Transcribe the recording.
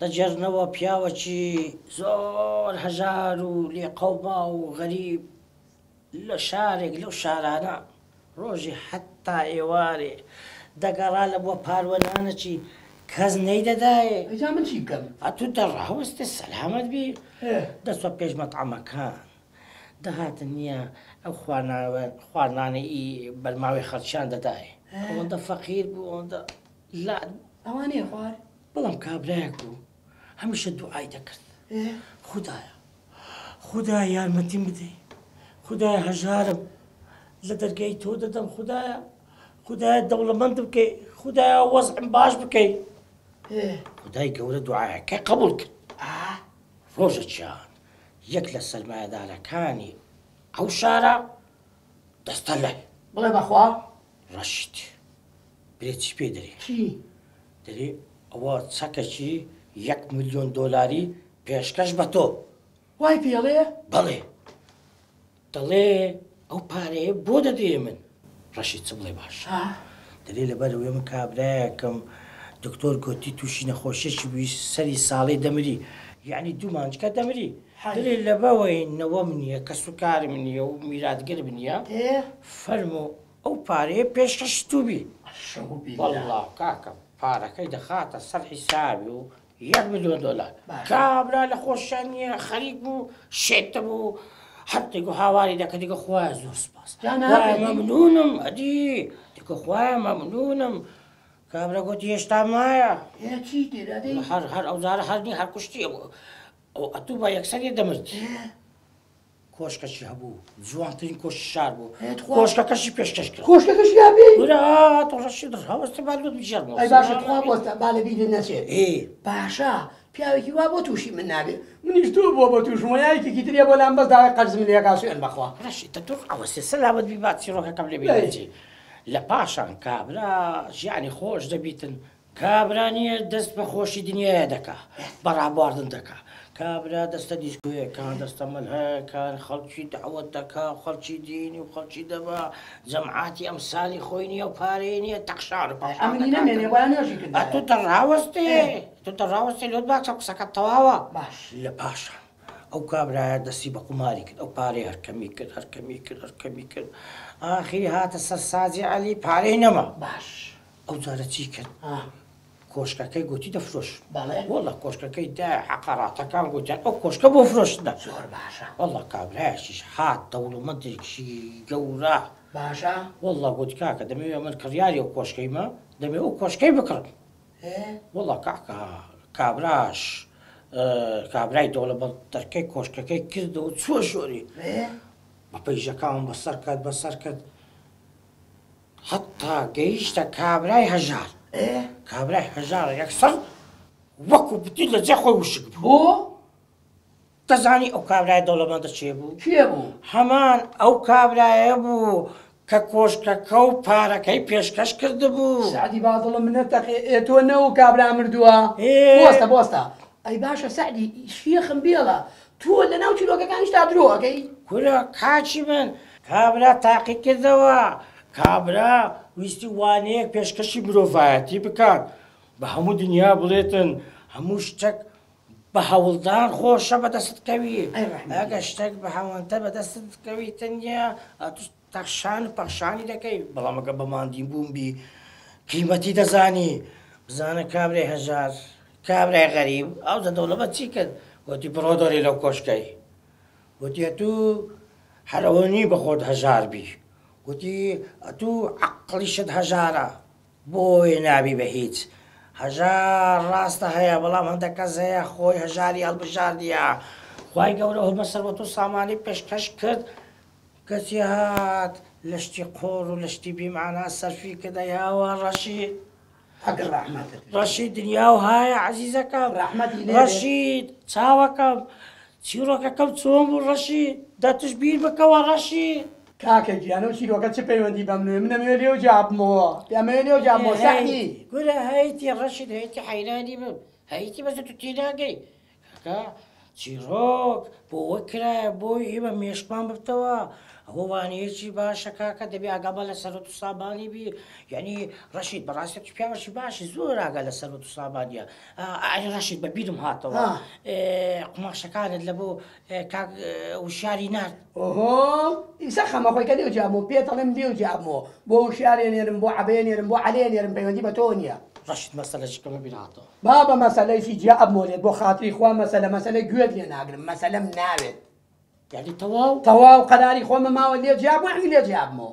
دەگێڕنەوە پیاوەکی زۆر هەژار و لێقەوماو و غەریب لە شارێک لەو شارانە ڕۆژی حەتا ئێوارێ دەگەڕا لە بۆ پاروە نانەکی کەس نەیدەدایێ. ئەی جا من چی بکەم؟ ئەتوو دەڕاوەستێ سەلامەت بی دەچوە پێش مەتعەمەکان دەهاتن نیە ئەو خواردنانەی ئی بەرماوەی خەڵکیان دەدایێ ئەوەندە فەقیر بوو ئەوەندە لات بوو. ئەوانەیە خوارد؟ بەڵام کابرایەک بوو هەمیشە دوعای دەکرد خودایە خودایە یارمەتیم بدەی خودایە هەژارم لە دەرگای تۆ دەدەم خودایە خودایە دەوڵەمەند بکەی خودایە وەزعم باش بکەی خدای گەورە دوعایەکەی قبول کرد ڕۆژەکیان یەک لە سەرمایەدارەکانی ئەو شارە دەستە لای بڵێ بەخوا ڕەشید برێ چی پێ دەرێ؟ چی؟ دەرێ ئەوە چەکەکی 1 ملیۆن دۆلاری پێشکەش بە تۆ. وای پێڵێ؟ بەڵێ. دەڵێ ئەو پارەیە بۆ دەدرێ من؟ ڕەشید چ بڵێ باش. دەرێ لەبەر ئەوەی من کابرایەکم دکتۆر گۆتی تووشی نەخۆشیەکی بووی سەری ساڵێ دەمری یەعنی دوو مانجکە دەمری. دەرێ لەبەوەی نەوەم نییە کەسوکارم نییە و میراتگرم نییە فەرموو ئەو پارەیە پێشکەش توبی. وەڵڵا کاکە پارەکەی دەخاتە سەر حیسابی و 1 ملیۆن دۆلار. کابرا لە خۆشیان نییە خەریک بوو شێت بوو هەر دەگو هاواری دەکە دیگە خوایە زۆر سپاس خوایە مەمنونم ئەدی دیگە خوایە مەمنونم. کابرا گوتی هێشتا مایە هەر هەر ئەو جارە هەر نی هەر کوشتی ئەو ئەتوو بە یەکسەریە دەمرد. کۆشکەشی هەبوو جوانترین کۆشکی شار بوو کۆشکەکەشی پێشکەش کرد. کۆشکەکەشی یا پێی؟ ورا تۆ ڕەشید هەوەستە با لۆت بگێڕمەوە. ئەی باشە تخوا بۆستە با لە بیرت نەچێت. باشە پیاوێکی وا بۆ تووشی من نابێ منیش تۆ بۆ بۆ تووشمەوە یا یەکێکی ترە بۆ لام بەس داوای قەرزم لێ ئەکا سوێن بەخوا. ڕەشید تۆ ئەوەستێ سەلامەت بی با چیڕۆکەکەم لێ بیر نەچێ. لە پاشان کابرا ژیانی خۆش دەبیتن کابرا نییە دەست بە خۆشی دنیایە دەکا، بە ڕابواردن دەکا. کابرا دەستە دیسکۆیەکان، دەستە مەلهایەکان، خەڵکی دەعوەت دەکا و خەڵکی دینی و خەڵکی دەبا، جەمعاتی ئەمسالی خۆی نییە و پارەی نییە، تەخشان و پەخشان ئەمنی نەمێنێ دەکاتن. وایە نوێژی کردایە. ئەتوو دەڕاوەستێ، ئەتوو دەڕاوەستێ لۆت باشە قسەکەت تەواوە. باش. لە پاشان ئەو کابرایە دەستی بە قوماری کرد، ئەو پارەی هەر کەمی کرد، هەر کەمی کرد، هەر کەمی کرد، ئاخری هاتە سەر سازی عەلی پارەی نەما. باش. ئەو جارە چی کرد؟ کۆشکەکەی گوتی دەفرۆشم. بەڵێ. وەڵا کۆشکەکەی دا عەقەراتەکان گوتیان ئەو کۆشکە بۆ فرۆشتنە. زۆر باشە. وەڵا کابرایەکیش هات دەوڵەمەندێکی گەورە. باشە. وەڵا گوتی کاکە دەمەوێ من کڕیاری ئەو کۆشکەیمە دەمەوێ ئەو کۆشکەی بکڕم. وەڵا کاکە کابراش کابرای دەوڵەمەند دەرکەی کۆشکەکەی کردەوە چووە ژۆری. بە پەیژەکان بەسەر کەت بەسەر کەت. هەتا گەیشتە کابرای هەژار. کابرای هەژار یەکسەر وەکو بتی لە جێ خۆی وشک بوو. بۆ؟ دەزانی ئەو کابرای دەوڵەمەندە کێ بوو؟ کێ بوو؟ هەمان ئەو کابرایە بوو کە کۆشکەکە و پارەکەی پێشکەش کردبوو. سەعدی با دڵم نەتەقێ ئێ تۆ نەو کابرا مردووە؟ بۆستە بۆستە. ئەی باشە سەعدی شێخم بێڵە تۆ لەناو چیرۆکەکانیشتا درۆ ئەکەی؟ کورە کاکی من کابرا تاقی کردەوە کابرا ویستی وانەیەک پێشکەشی مرۆڤایەتی بکات بە هەموو دنیا بڵێتن هەموو شتێک بە هەوڵدان خۆشە بەدەستت کەوی ئەگە شتێک بە هەوەندە بەدەستت کەوی تەنیا ئەتوو تەخشان و پەخشانی دەکەی بەڵام ئەگە بە ماندی بوون بی قیمەتی دەزانی بزانە کابرای هەژار کابرای غەریب ئەو دەوڵەمەند چی کرد گوتی بڕۆ دەرێ لەو کۆشکەی گوتی ئەتوو هەر ئەوە نی بە خۆت هەژار بی گوتی ئەتوو عەقڵیشت هەژارە بۆیە نابی بە هیچ هەژار ڕاستە هەیە بەڵام هەندێک کەس هەیە خۆی هەژاری هەڵبژاردیە خوای گەورە هەمە سەروەت و سامانی پێشکەش کرد کەچی هات لە شتی قۆڕ و لە شتی بیمانا سەرفی کرد ئەی هاوار ڕەشید ئەگەر ڕەحمەتت لێ ڕەشید دنیا و هایە عەزیزەکەم ڕەحمەتی لێ بێ. ڕەشید چاوەکەم چیڕۆکەکەم چۆن بوو ڕەشید دەتش بیر بکەوە ڕەشید. کاکە گیان ئەو چیرۆکە چ پەیوەندی بە منەوە من ئەمەوێ لێو جوابمەوە ئەمەوێ لێو جوابمەوە سەعدی. کورە هەیتی ڕەشید هەیتی حەیرانی بم هەیتی بەس تو تێناگەی کاکە. چیڕۆک بۆ ئەوە کرایە بۆی ئێمە مێشکمان ببتەوە ئەوە وانەیەکی باشە کاکە دەبێ ئاگامان لە سەروەت و سامانی بی یعنی ڕەشید بەڕاستی تو پیاوەکی باشی زۆر ئاگا لە سەروەت و سامانیە ئەی ڕەشید بە بیرم هاتەوە قوماشەکانت لە بۆ کاک وشیاری نارد. ئۆهۆ ئیسە خەمە خۆی کە لێو جیابمەوە پێت ئەڵێم لێو جیابمەوە بۆ وشیارێ نێرم بۆ عەبەیە نێرم بۆ عەلێ نێرم پەیوەندی بە تۆوە نییە. ڕەشید مەسەلەکی بە بیر هاتەوە. بابە مەسەلەیشی جیا ئەبمەوە لێت بۆ خاتری خوا مەسەلە مەسەلە گوێت لێ ناگرم مەسەلەم ناوێت. یانی تەواو؟ تەواو قەراری خۆمە ماوە لێ جیابمەوە یانی لێ جیابمەوە.